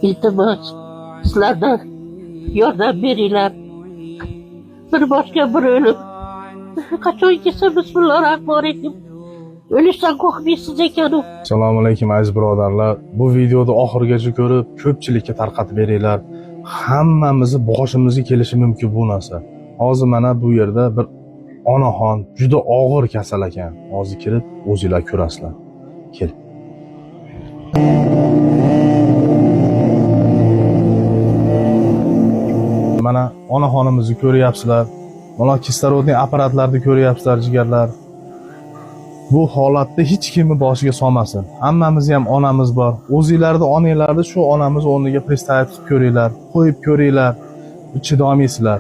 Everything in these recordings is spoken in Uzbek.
Iltimos, sizlardan yordam beringlar. Bir boshga bir o'lim. Qachon kelsa bismillahirrohmanirrohim. O'lishdan qo'rqmaysiz ekan-u. Assalomu alaykum aziz birodarlar. Bu videoni oxirigacha ko'rib, ko'pchilikka tarqatib beringlar. Hammamizni boshimizga kelishi mumkin bu narsa. Hozir mana bu yerda bir onaxon juda og'ir kasal ekan. Hozir kirib o'zinglar ko'rasizlar. Kel. Mana onaxonimizni ko'ryapsizlar. Mana kislorodniy apparatlarni ko'ryapsizlar, jigarlar. Bu holatda hech kimni boshiga solmasin. Hammamizni ham onamiz bor. O'zinglarni onanglarni shu onamiz o'rniga представить qilib ko'ringlar, qo'yib ko'ringlar. Chidolmaysizlar.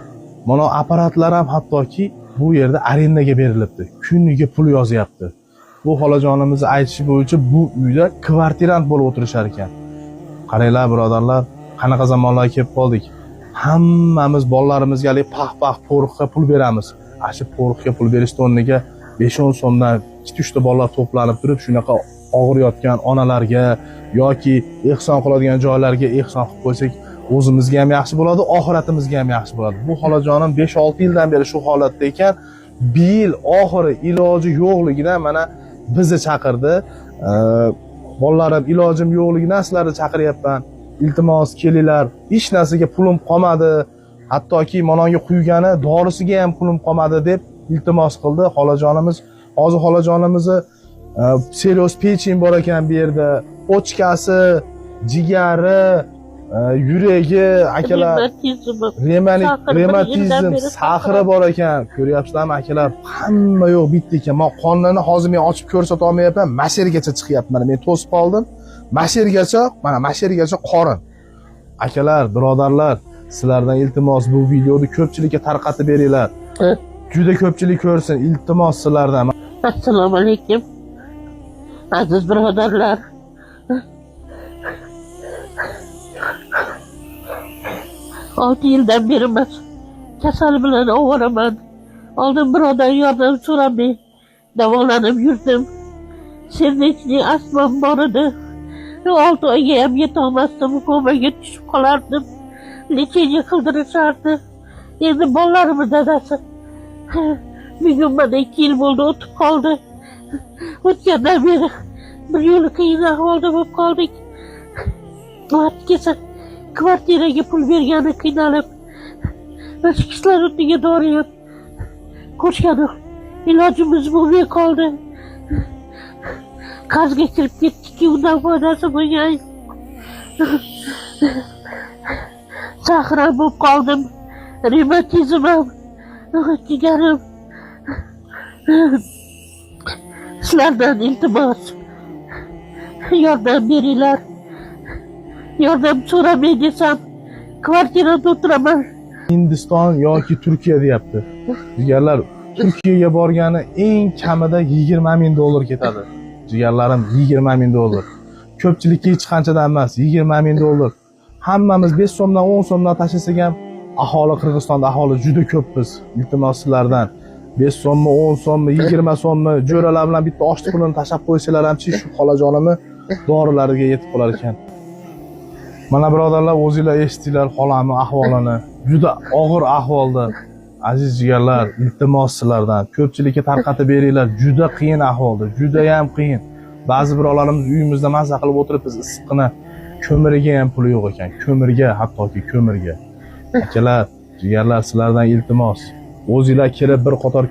Mana apparatlar ham hattoki bu yerda arendaga berilibdi. Kuniga pul yozyapti. Bu xolajonimizni aytishi bo'yicha bu uyda kvartirant bo'lib o'tirishar ekan. Qaranglar birodarlar, qanaqa zamonlarga kelib qoldik. Hammamiz bolalarimizga haligi pax-pax po'riqqa pul beramiz. Ana shu po'riqqa pul berishni o'rniga 5-10 so'mdan 2-3 ta bolalar to'planib turib shunaqa og'ir yotgan onalarga yoki ehson qiladigan joylarga ehson qilib qo'ysak, o'zimizga ham yaxshi bo'ladi, oxiratimizga ham yaxshi bo'ladi. Bu xolajonim 5-6 yildan beri shu holatda ekan. Bir yil oxiri iloji yo'qligidan mana bizni chaqirdi. Bolalarim ilojim yo'qligidan sizlarni chaqiryapman. Iltimos kelinglar. Hech narsaga pulim qolmadi. Hattoki manonga quygani dorisiga ham pulim qolmadi deb iltimos qildi xolajonimiz. Hozir xolajonimizni serios pechin bor ekan bu yerda. Pochkasi, jigari, yuragi, akalar, Revmatizmi. Revmatizm, saxri bor ekan. Ko'ryapsizlarmi akalar? Hamma yo'q bitta ekan. Men qonini hozir men ochib ko'rsata olmayapman. Mashergacha chiqyapti. Mana men to'sib qoldim. Mashergacha, mana mashergacha qorin. Akalar, birodarlar, sizlardan iltimos bu videoni ko'pchilikka tarqatib beringlar. Juda ko'pchilik ko'rsin, iltimos sizlardan. Assalomu alaykum. Aziz birodarlar. Olti yildan beri men kasal bilan ovoraman. Oldin birovdan yordam so'ramay davolanib yurdim. Сердечный astmam bor edi. 6 oyga ham yetolmasdim, komaga tushib qolardim. Lecheniya qildirishardi. Endi bolalarimni dadasi bugun mana 2 yil bo'ldi, o'tib qoldi. O'tgandan beri bir yo'li qiyin ahvolda bo'lib qoldik. Vaqt kelsa kvartiraga pul bergani qiynalib, o'sha kislorodniga dori ham qo'shgani ilojimiz bo'lmay qoldi. Qarzga kirib ketdikki, undan foydasi bo'lgan. Sahra bo'lib qoldim. Revmatizm ham, jigarim. Sizlardan iltimos, yordam beringlar. Yordam so'ramay desam, kvartirada o'tiraman. Hindiston yoki Turkiya deyapti. Jigarlar, Turkiyaga borgani eng kamida 20 ming dollar ketadi. Jigarlarim, 20 ming dollar. Ko'pchilikka hech qanchadan emas, 20 ming dollar. Hammamiz 5 so'mdan, 10 so'mdan tashlasak ham aholi, Qirg'izistonda aholi juda ko'p biz. Iltimos sizlardan 5 so'mmi, 10 so'mmi, 20 so'mmi jo'ralar bilan bitta oshni pulini tashlab qo'ysalar hamchi shu xolajonimni dorilariga yetib qolar ekan. Mana birodarlar, o'zinglar eshitdinglar xolamni ahvolini. Juda og'ir ahvolda. Aziz jigarlar, iltimos sizlardan ko'pchilikka tarqatib beringlar. Juda qiyin ahvolda, juda ham qiyin. Ba'zi birovlarimiz uyimizda maza qilib o'tiribmiz, issiqqina ko'miriga ham puli yo'q ekan. Ko'mirga, hattoki ko'mirga. Akalar, jigarlar, sizlardan iltimos. O'zinglar kelib bir qator